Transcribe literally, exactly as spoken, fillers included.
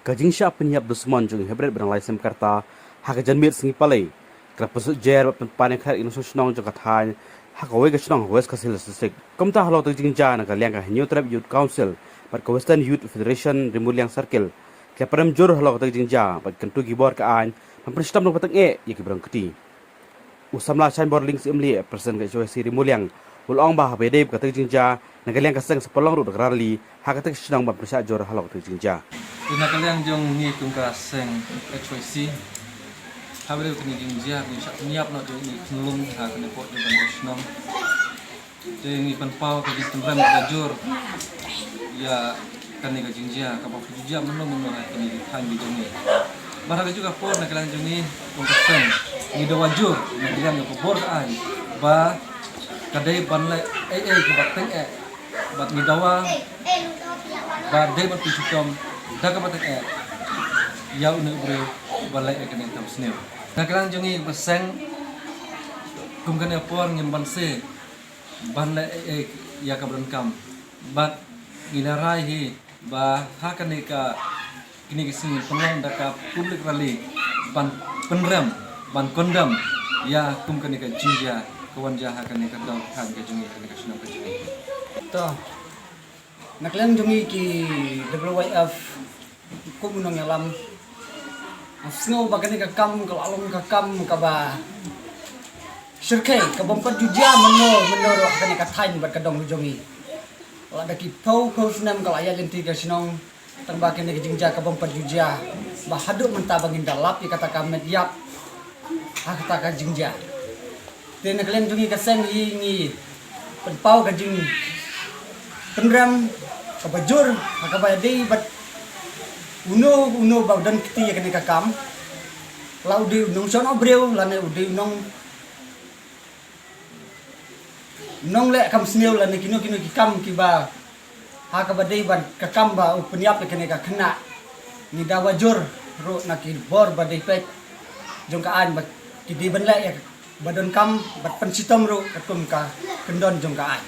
Ka jingshah pynïap dusmon jong i hynriew bnai lai September ha ka janmiet sngi Palei ka la pynsuk jer bad pynpanic ha ki nongshong shnong jong ka thaiñ ha kawei ka shnong ha West Khasi Hills District. Kumta halor kata ka jingjia na ka liang ka Hynñiewtrep Youth Council bad ka Western Youth Federation Ri Muliang Circle ki la pynrem jur halor kata ka jingjia bad kyntu ki bor ka aiñ ban pynshitom lypa tyngeh ïa ki briew kti. U samla Shaiñbor Lyngsiemlieh, President ka H Y C Ri Muliang, u la ong ba haba ïadei bad kata ka jingjia, na ka liang ka seng sa pynlong ruh da ka rally ha kata ka shnong ban pynshah jur halor kata ka jingjia. Te na ka liang jong ngi kum ka seng H Y C, haba ïadei bad kane ka jingjia, ngi shah pynïap noh jong ngi khunlung ha kane ka pdeng jong ka shnong. Te ngi pynpaw ka jingpynrem kaba jur ïa kane ka jingjia kaba pynjujia mynno mynno ha kine ki thaiñ ki jong ngi. Bad ha kajuh ka por na ka liang jong ngi kum ka seng ngi dawa jur na ka liang ka bor ka aiñ ba ka dei ban leh ei ei kaba tyngeh bad ngi dawa ba dei ban pynshitom da kaba tyngeh ïa une u briew ba leh ïa kane ka kam sniew. Na ka liang jong ngi ba seng kum kane ka por ngim banse ban leh ei ei ïa kaba donkam. Bad ngi la rai hi ba ha kane ka kine ki sngi pynlong da ka public rally ban pynrem ban condemn ïa kum kane ka jingjia ka wan jia ha kane ka dong thaiñ ka jong ngi, kane ka shnong ka jong ngi. To, na ka liang jong ngi ki W Y F kum u nongïalam, nga sngew ba kane ka kam ka la long ka kam kaba shyrkhei, kabym pat ju jia mynno mynno ruh ha kane ka thaiñ bad ka dong ka jong ngi. Lada ki phew phew snem ka la ïaid lynti ka shnong, tang ba kane ka jingjia kabym pat ju jia, ba haduh mynta ba ngin da lap ïa kata ka met ïap ha kata ka jingjia. Te na ka liang jong ngi ka seng hi ngi pynpaw ka jingpynrem kaba jur ha kaba ïadei bad uno uno ba don kti ïa kane ka kam, la u dei u nongshong briew lane u dei u nong nongleh kam sniew lane kino kino ki kam kiba ha kaba dei bad ka kam ba u pynïap ïa kane ka khynnah. Ngi dawa jur ruh na ki bor ba dei peit jong ka aiñ ba ki dei ban leh ïa ba donkam bad pynshitom ruh katkum ka kyndon jong ka aiñ.